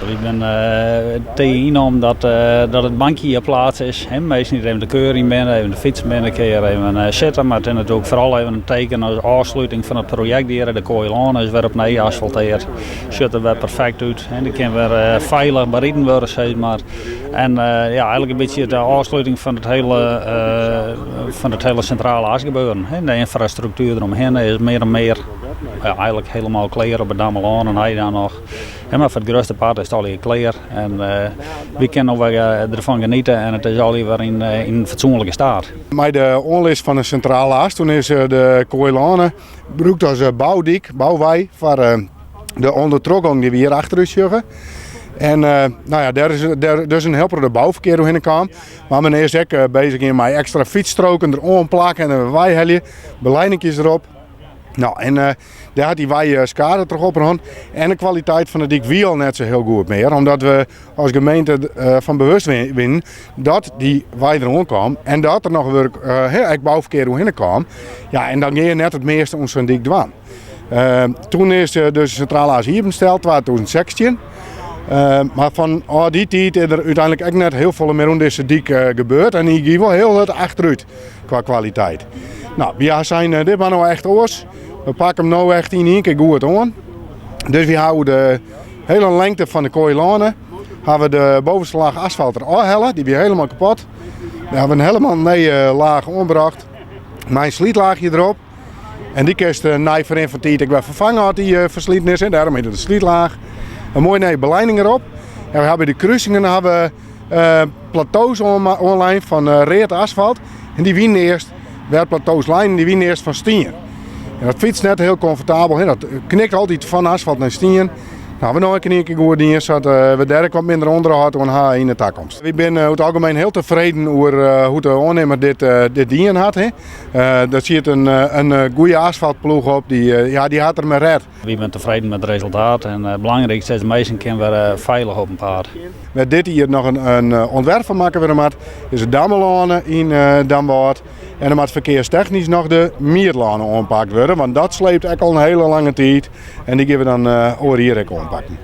Wy binne tige ynnommen dat it bankje hjir pleatst is. Minsken dy't even de keur yn binne, even te fytsen binne, kinne hjir even sitte. Mar it is natuerlik foaral even in teken as ôfsluting fan it projekt hjir. De Koailoane is wer opnij asfalteard. Sjocht der wer perfekt út. Dy kin wer feilich beriden wurde, sis mar. En ja, eigenlik in bytsje de ôfsluting fan it hiele, fan it hiele sintrale as gebeuren. De ynfrastruktuer deromhinne is mear en mear eigenlik hielendal klear op it Dammelân en hy dan noch. Mar foar it grutste part is it allegear klear en wy kinne no wer derfan geniete en it is allegear wer yn in fatsoenlike staat. Mei de oanlis fan de Sintrale As toen is de Koailoane brûkt as boudyk, bouwei foar de ûndertrochgong dy't we hjir achter ús sjogge. En nou ja, dêr is dêr dus in hiel protte bouferkear oerhinne kaam. Mar men is ek bezich gien mei ekstra fytsstroken der oanplakke en weihelje, belijninkjes derop. Nou, en dêr hat dy wei skade troch oprûn. En de kwaliteit fan de dyk wie al net sa hiel goed mear, omdat we as gemeente fan bewust wienen dat dy wei der oan kaam en dat der noch wurk, ek bouferkear oerhinne kaam. Ja, en dan gean je net it measte oan sa'n dyk dwaan. Toen is dus de Sintrale As iepensteld, 2016. Mar fan ôf dy tiid is der úteinlik ek net hiel folle mear oan dizze dyk gebeurd en dy gie wol hiel hurd achterút kwa kwaliteit. Nou, wy ha sein, dit moat no echt oars. We pakke him no echt yn ien kear goed oan. Dus wy ha oer de hiele lengte fan de Koailoane ha we de bovenste laach asfalt der ôfhelle. Dy wie helemaal kapot. Dêr ha we in helemaal nije laach oanbrocht mei in slytlaachje derop. En dy kinst nei ferrin fan tiid ek wer ferfange as dy fersliten is. En dêrom hjit it in slytlaach. In moaie nije belijning erop. En we ha by de krusingen ha we plato's oanlein fan read asfalt. En dy wienen earst, wêr't plato's leinen, dy wienen earst fan stien. En dat fytst net hiel komfortabel, hè. Dat knikt altyd fan asfalt nei stien. No, ha we no ek yn ien kear goed dien, sadat we dêr ek wat minder ûnderhâld oan ha yn de takomst. Wy binne oer it algemien hiel tefreden oer hoe't de oannimmer dit, dit dien hat. Hè. Der siet in, in goede asfaltploech op, dy, ja, dy hat der mei red. Wy binne tefreden mei it resultaat en it belangrykste is, minsken kinne wer feilich op 'en paad. Wêr't dit jier noch in ûntwerp fan makke wurde moat, is de Dammeloane yn Damwâld. En dan moat ferkearstechnysk noch de Miedloane oanpakt wurde, want dat sleept ek al in hiele lange tiid. En dy gean we dan oar jier ek oanpakken.